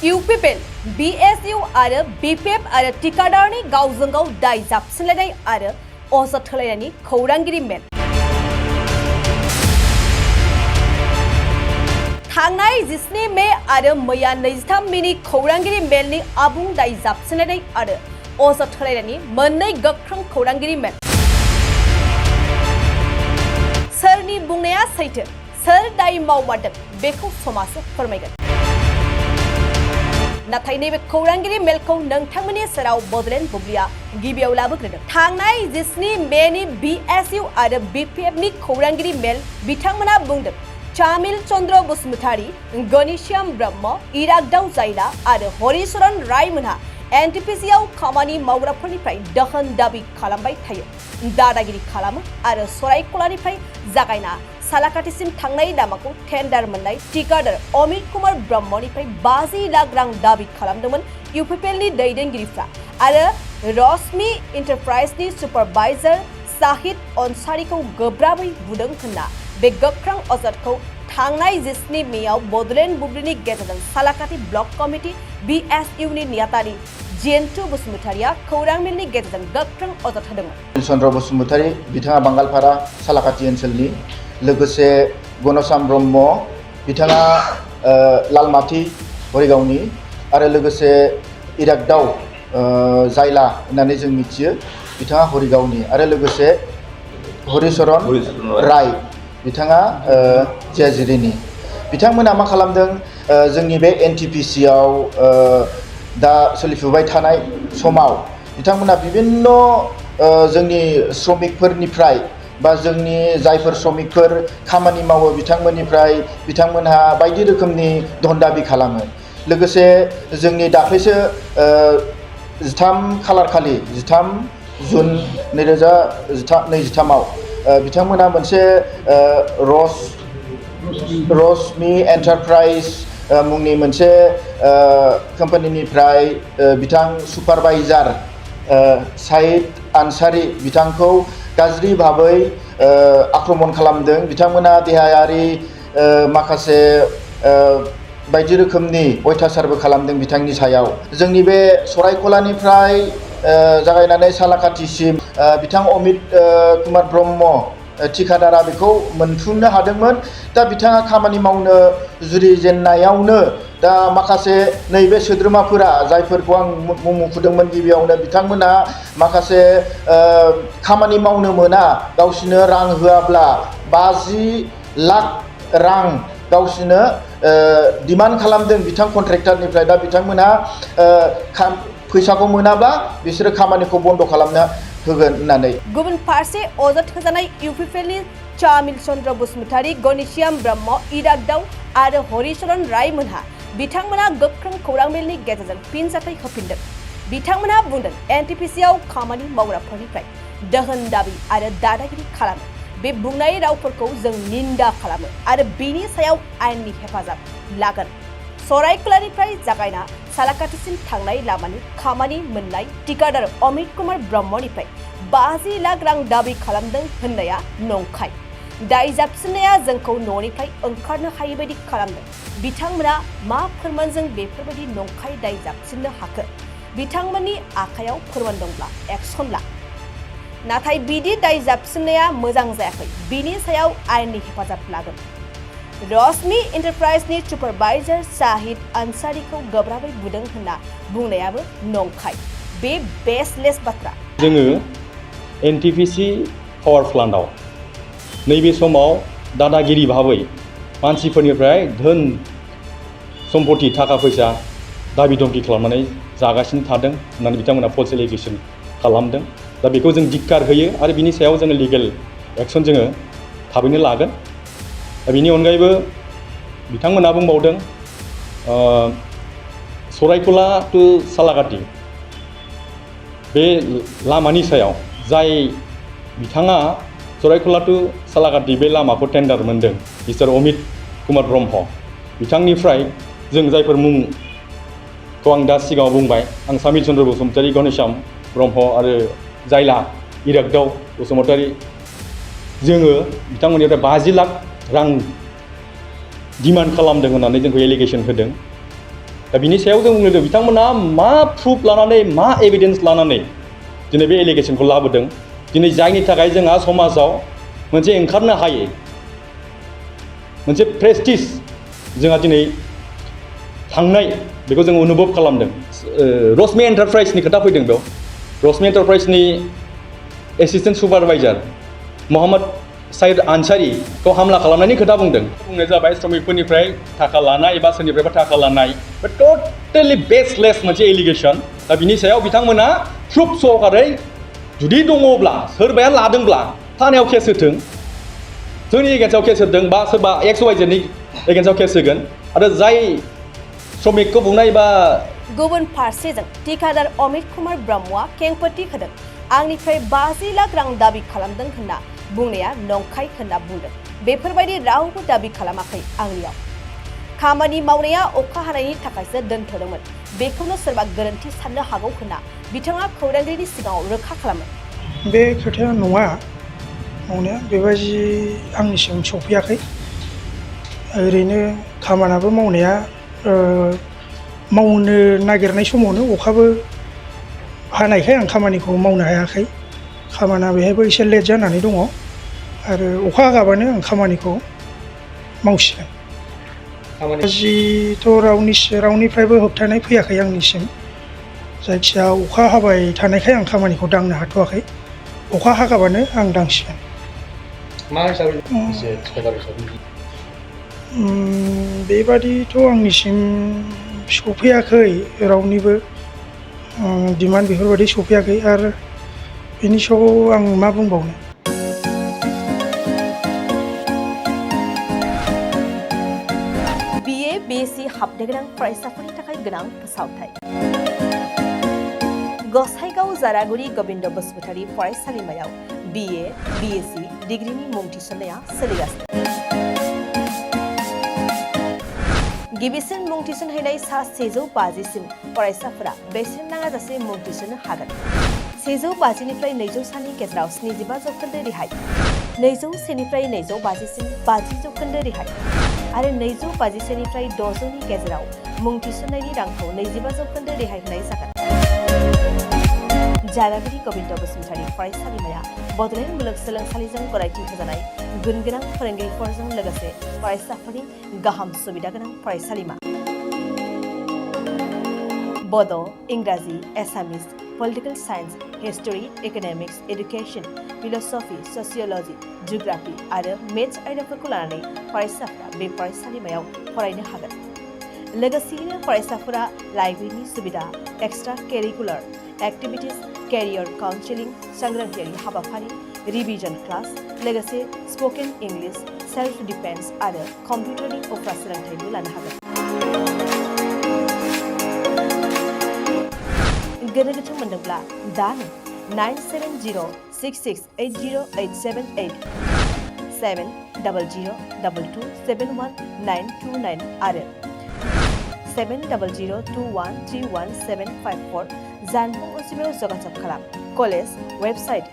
Uppl, BSU आरो BPF आरो टिकादारनि गावजों गाव दाय जाबसिनलायनाय आरो अजद होलायनायनि खौरांगिरि मेल। थांनाय 17 मे आरो मैया 23 मेनि खौरांगिरि मेलनि आबुं दाय जाबसिनलायनाय आरो अजद होलायनायनि मोननै गोख्रों खौरांगिरि मेल। सोरनि बुंनाया सैथो, सोर दाय मावमारदों बेखौ समाजआ फोरमायगोन। नाथाय नैबे खौरांगिरि मेलखौ नोंथांमोननि सेराव बडलेण्ड बुब्लिया गिबियाव लाबोग्रोदों। थांनाय 17 मेनि BSU आरो BPFनि खौरांगिरि मेल बिथांमोना बुंदों चामिल चन्द्र बसुमतारी, गणेश्याम ब्रह्म, इराग्दाव जायला आरो हरिचरन राय मोनहा NTPCआव खामानि मावग्राफोरनिफ्राय दोहोन दाबि खालामबाय थायो, दादागिरि खालामो आरो सरायकलानिफ्राय जागायना सालाकाटिसिम थांनाय लामाखौ टेन्डार मोननाय टिकादार अमित कुमार ब्रह्मनिफ्राय 50 लाख रां दाबि खालामदोंमोन UPLनि दैदेनगिरिफ्रा आरो रश्मि एन्टारप्राइजनि सुपारभाइजार साहिद अन्सारिखौ गोब्राबै बुदों होनना बे गोख्रों अजदखौ थांनाय 17 मेआव बडलेण्ड बुब्लिनि गेजेरजों सालाकाटि ब्लक कमिटि BSUनि नेतानि जेन्टु बसुमतारिया खौरां मेलनि गेजेरजों गोख्रों अजद होदोंमोन। चन्द्र बसुमतारी बिथाङा बांगालपारा सालाकाटि ओनसोलनि, लोगोसे गणेश्याम ब्रह्म बिथाङा लालमाटि हरिगावनि आरो लोगोसे इराग्दाव जायला होननानै जों मिथियो, बिथाङा हरिगावनि आरो लोगोसे हरिचरन राय बिथाङा जियाजिरिनि। बिथांमोना मा खालामदों, जोंनि बे NTPCआव दा सोलिफुबाय थानाय समाव बिथांमोना बिभिन्न जोंनि श्रमिकफोरनिफ्राय बा जोंनि जायफोर श्रमिकफोर खामानि मावो बिथांमोनहा बायदि रोखोमनि धन दाबि खालामो। लोगोसे जोंनि दाख्लैसो 13 खालार खालि 13 जुन 2023आव बिथांमोना मोनसे रश्मि एन्टारप्राइज मुंनि मोनसे कम्पानिनिफ्राय बिथां सुपारभाइजार साहिद आनसारि बिथांखौ गाज्रि भाबै आक्रमण खालामदों। बिथांमोना देहायारि माखासे बायदि रोखोमनि अयथासारबो खालामदों बिथांनि सायाव। जोंनि बे सरायकलानिफ्राय जागायनानै सालाकाटिसिम बिथां अमित कुमार ब्रह्म थिकादारा बेखौ मोनफुंनो हादोंमोन। दा बिथाङा खामानि मावनो जुरिजेननायावनो दा माखासे नैबे सोद्रोमाफोरा जायफोरखौ आं मुं मख'दोंमोन गिबियावनो, बिथांमोना माखासे खामानि मावनो मोना, गावसिनो रां होआब्ला 50 लाख रां गावसिनो डिमान्ड खालामदों बिथां कन्ट्रेक्टरनिफ्राय। दा बिथांमोनहा फैसाखौ मोनाब्ला बिसोरो खामानिखौ बन्द खालामनो होगोन होननानै। गुबुन फारसे अजद होजानाय UPLनि चामिल चन्द्र बसुमतारी, गणेश्याम ब्रह्म, इराग्दाव आरो हरिचरन राय मोनहा बिथांमोना गोख्रों खौरां मेलनि गेजेरजों फिनजाथाय होफिनदों। बिथांमोना बुंदों NTPCआव खामानि मावग्राफोरनिफ्राय दोहोन दाबि आरो दादागिरि खालामो। बे बुंनाय रावफोरखौ जों निन्दा खालामो आरो बेनि सायाव आयेननि हेफाजाब लागोन। सरायकलानिफ्राय जागायना सालाकाटिसिम थांनाय लामानि खामानि मोननाय टिकादार अमित कुमार ब्रह्मनिफ्राय 50 लाख रां दाबि खालामदों होननाया नंखाय। दाय जाबसिननाया जोंखौ न'निफ्राय ओंखारनो हायै बायदि खालामदों। बिथांमोना मा फोरमानजों बेफोरबायदि नंखाय दाय जाबसिननो हाखो? बिथांमोननि आखायाव फोरमान दंब्ला एक्सन ला। नाथाय बिदि दाय जाबसिननाया मोजां जायाखै, बिनि सायाव आयेननि हेफाजाब लागोन। रश्मि एन्टारप्राइजनि सुपारभाइजार साहिद आनसारिखौ गोब्राबै बुदों होनना बुंनायाबो नंखाय। बे बेसलेस बाथ्रा। जोङो NTPC पावार प्लान्टआव नैबे समाव दादागिरि भाबै मानसिफोरनिफ्राय धोन सम्पति थाखा फैसा दाबि धमखि खालामनानै जागासिनो थादों होननानै बिथांमोना फल्स एलिगेसन खालामदों। दा बेखौ जों धिक्कार होयो आरो बिनि सायाव जोङो लिगेल एक्सन जोङो थाबैनो लागोन। दा बेनि अनगायैबो बिथांमोना बुंबावदों सरायकला टु सालाकाटि बे लामानि सायाव जाय बिथाङा सरायकला टु सालाकाटि बे लामाखौ टेन्डार मोनदों, मिस्टार अमित कुमार ब्रह्म बिथांनिफ्राय जों जायफोर मुंखौ आं दा सिगाङाव बुंबाय, आं चामिल चन्द्र बसुमतारी, गणेश्याम ब्रह्म आरो जायला इराग्दाव बसुमतारी, जोङो बिथांमोननिफ्राय 50 लाख रां डिमान्ड खालामदों होननानै जोंखौ एलिगेसन होदों। दा बिनि सायाव जों बुंनो बिथांमोना मा प्रुफ लानानै मा एभिडेन्स लानानै दिनै बे एलिगेसनखौ लाबोदों दिनै जायनि थाखाय जोंहा समाजाव मोनसे ओंखारनो हायै मोनसे प्रेस्टिज जोंहा दिनै थांनाय बेखौ जों अनुभब खालामदों रश्मि एन्टारप्राइजनि खोथा फैदों बेयाव रश्मि एन्टारप्राइजनि एसिस्टेन्ट सुपारभाइजार मोहम्मद साइद आनसारिखौ हामला खालामनायनि खोथा बुंनाय जाबाय श्रमिकफोरनिफ्राय थाखा लानाय एबा सोरनिफ्रायबा थाखा लानाय बे टटेलि बेसलेस मोनसे एलिगेसन दा बिनि सायाव बिथांमोना प्रुफ सहकारै जुदि दङब्ला सोरबाया लादोंब्ला थानायाव केस होथों जोंनि एगेन्स्टआव केस होदों बा सोरबा एक्स वाइ जेडनि एगेन्स्टआव केस होगोन आरो जाय श्रमिकखौ बुंनाय बा गुबुन फारसेजों ठिकादार अमित कुमार ब्रह्मआ खेंफोरथि होदों आंनिफ्राय 50 लाख रां दाबि खालामदों होनना बुंनाया नंखाय होनना बुंदों बेफोरबायदि रावबो दाबि खालामाखै आंनियाव खामानि मावनाया अखा हानायनि थाखायसो दोनथ'दोंमोन बेखौनो सोरबा गोरोन्थि साननो हागौ होनना बिथाङा खौरांगिरिनि सिगाङाव रोखा खालामो बे खोथाया नङा नंनाया बेबायदि आंनिसिम सफैयाखै ओरैनो खामानियाबो मावनाया मावनो नागिरनाय समावनो अखाबो हानायखाय आं खामानिखौ मावनो हायाखै खामानिया बेहायबो एसे लेट जानानै दङ आरो अखा हागाबानो आं खामानिखौ मावसिगोन जिथ' रावनिफ्रायबो होबथानाय फैयाखै आंनिसिम जायखिया अखा हाबाय थानायखाय आं खामानिखौ दांनो हाथ'वाखै अखा हागाबानो आं दांसिगोन मा हिसाबै बेबादिथ' आंनिसिम सफैयाखै रावनिबो डिमान्ड बेफोरबायदि सफैयाखै आरो बेनि सायाव आं मा बुंबावनो BA BSc हाबनो गोनां फरायसाफोरनि थाखाय गोनां फोसावथाय गसाइगाव जारागुरि गबिन्द बसुमतारी फरायसालिमायाव BA BSc डिग्रीनि मुं थिसननाया सोलिगासिनो गिबिसिन मुं थिसनहैनाय सा 150 सिम फरायसाफोरा बेसेन नाङाजासे मुं थिसननो हागोन 150 निफ्राय 200 सानि गेजेराव 75 जौखोन्दो रेहाय 201 निफ्राय 250 सिम 50 जौखोन्दो रेहाय आरो 251 निफ्राय 600 नि गेजेराव मुं थिसननायनि रांखौ 25 जौखोन्दो रेहाय होनाय जागोन जारागुरि गबिन्द बसुमतारी फरायसालिमाया बड'लेण्ड मुलुगसोलोंसालिजों गनायथि होजानाय गुन गोनां फोरोंगिरिफोरजों लोगोसे फरायसाफोरनि गाहाम सुबिदा गोनां फरायसालिमा बड', इंराजि, Assamese, political science, history, economics, education, philosophy, sociology, geography आरो मेथ्स आयदाफोरखौ लानानै फरायसाफोरा बे फरायसालिमायाव फरायनो हागोन लोगोसेयैनो फरायसाफोरा लाइब्रेरिनि सुबिदा एक्सट्रा केरिकुलार एक्टिविटीज कैरियर काउन्सिलिं सांग्रांथियारि हाबाफारि रिविजन क्लास लोगोसे स्पोकन इंग्लिश सेल्फ डिफेन्स आरो कम्पिउटारनि उफ्रा सोलोंथायबो लानो हागोन गोनो गोथो मोनदोंब्ला दानो 9706680878 70022271929 आरो 7002131754 जानबुं अनजिमायाव जगाजग खालाम college website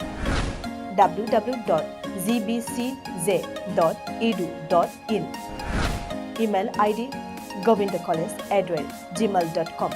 www.gbcj.edu.in email ID govindacollege@gmail.com